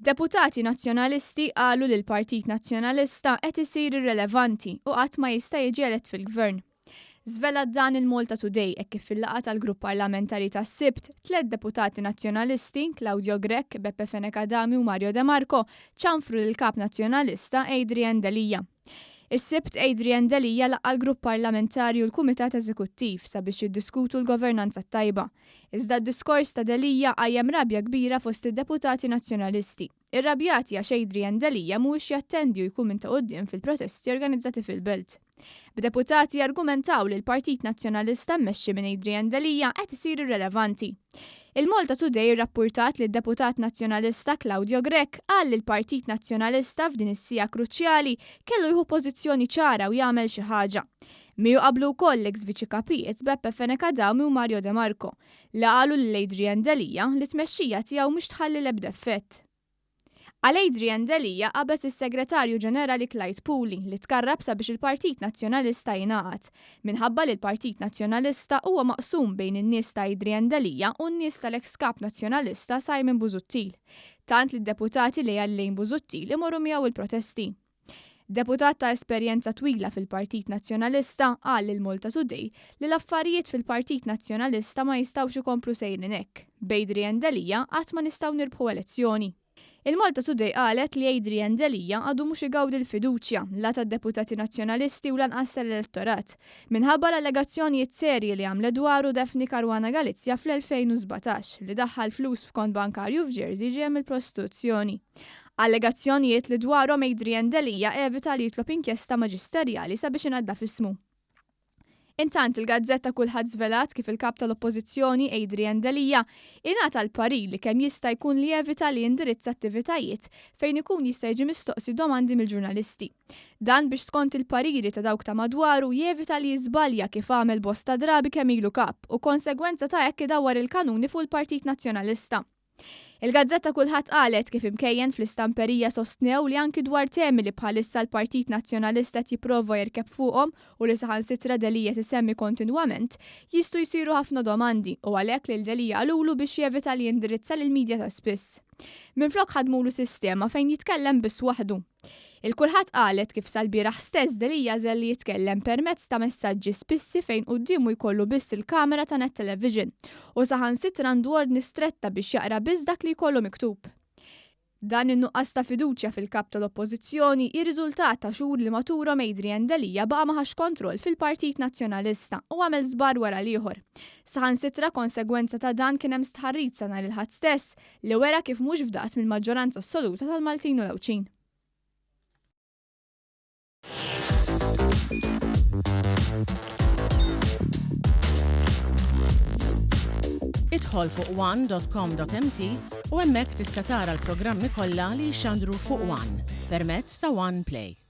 Deputati Nazzjonalisti qalu li l-Partit Nazzjonalista qed isir irrelevanti u qatt ma jista' jiġi elett fil-Gvern. Żvelat dan il-Malta Today hekk kif fil-laqgħa tal-Grupp Parlamentari tas-Sibt, tlett deputati Nazzjonalisti, Claudio Grech, Beppe Fenech Adami u Mario De Marco, ċanfru lill-Kap Nazzjonalista Adrian Delia. Is-Sibt Adrian Delia laqqa' l-Grupp Parlamentari u l-Kumitat Eżekuttiv sabiex jiddiskutu l-governanza t-tajba. Iżda d-diskors ta' Delia qajjem rabja kbira fost id-deputati Nazzjonalisti, irrabjati għax Adrian Delia mhuwiex jattendi u jkun minn ta' quddiem fil-protesti organizzati fil-Belt. B'deputati jargumentaw li l-Partit Nazzjonalista mmexxi minn Adrian Delia qed isir irrelevanti. Il-Malta Today irrappurtat li d-deputat Nazzjonalista Claudio Grech qal li l-Partit Nazzjonalista f'din is-siegħa kruċjali kellu jieħu pożizzjoni ċara u jagħmel xi ħaġa. Miegħu qablu wkoll l-eks Viċi Kapijiet Beppe Fenech Adami u Mario De Marco, li qalu lil Adrian Delia li t-tmexxija tiegħu mhux tħalli l-ebda effett. Għal Adrian Delia qabeż is-Segretarju Ġenerali Clyde Puli li tkarrab sabiex il-Partit Nazzjonalista jingħaqad, minħabba li l-Partit Nazzjonalista huwa maqsum bejn in-nies ta' Adrian Delia u n-nies tal-eks Kap Nazzjonalista Simon Busuttil, tant li d-deputati leali lejn Busuttil imorru miegħu l-protesti. Deputat ta' esperjenza twila fil-Partit Nazzjonalista qal lil Malta Today li l-affarijiet fil-Partit Nazzjonalista ma jistgħux ikomplu sejrin hekk. B'Adrian Delia qatt ma nistgħu nirbħu elezzjoni. Il-Malta Today qalet li Adrian Delia għadu mhux igawdi l-fiduċja, la tad-deputati Nazzjonalisti u lanqas tal-elettorat, minħabba l-allegazzjonijiet serji li għamlet dwaru Daphne Caruana Galizia fl-2017 li daħħal flus f'kont bankarju f'Jersey ġejja mill-prostituzzjoni. Allegazzjonijiet li dwarhom Adrian Delia evita li jitlob inkjesta maġisterjali sabiex inaddaf ismu. Intant, il-gazzetta Kulħadd żvelat kif il-Kap tal-Oppożizzjoni Adrian Delia ingħata l-parir li kemm jista' jkun li jevita li jindirizza attivitajiet fejn ikun jista' jiġi mistoqsi domandi mill-ġurnalisti. Dan biex skont il-pariri ta' dawk ta' madwaru jevita li jiżbalja kif għamel bosta drabi kemm ilu Kap u konsegwenza ta' hekk idawwar il-kanuni fuq il-Partit Nazzjonalista. Il-gazzetta Kulħadd qalet kif imkejjen fl-istamperija sostnew li anki dwar temi li bħalissa l-Partit Nazzjonalista qed jipprova jirkeb fuqhom u li saħansitra Delia qed isemmi kontinwament, jistgħu jsiru ħafna domandi u għalhekk lil Delia qalulu biex jevita li jindirizza lill-media ta' spiss. Minflok ħadmulu sistema fejn jitkellem biss waħdu. Il-Kulħadd qalet kif sal-bieraħ stess Delia għażel li jitkellem permezz ta' messaġġi spissi fejn quddiemu jkollu biss il-kamera ta' Net Television u saħansitra għandu ordni stretta biex jaqra biss dak li jkollu miktub. Dan in-nuqqas ta' fiduċja fil-Kap tal-Oppożizzjoni hi riżultat ta' xhur li matulhom Adrian Delia baqa' ma ħax kontroll fil-Partit Nazzjonalista u għamel żball wara l-ieħor. Saħansitra konsegwenza ta' dan kien hemm stħarriġ sa nhar il-Ħadd stess li wera kif mhux fdat mill-maġġoranza assoluta tal-Maltin u l-Għawdxin. Idħol fuq one.com.mt u hemmhekk tista' tara l-programmi kollha li jixxandru fuq One permezz ta' One Play.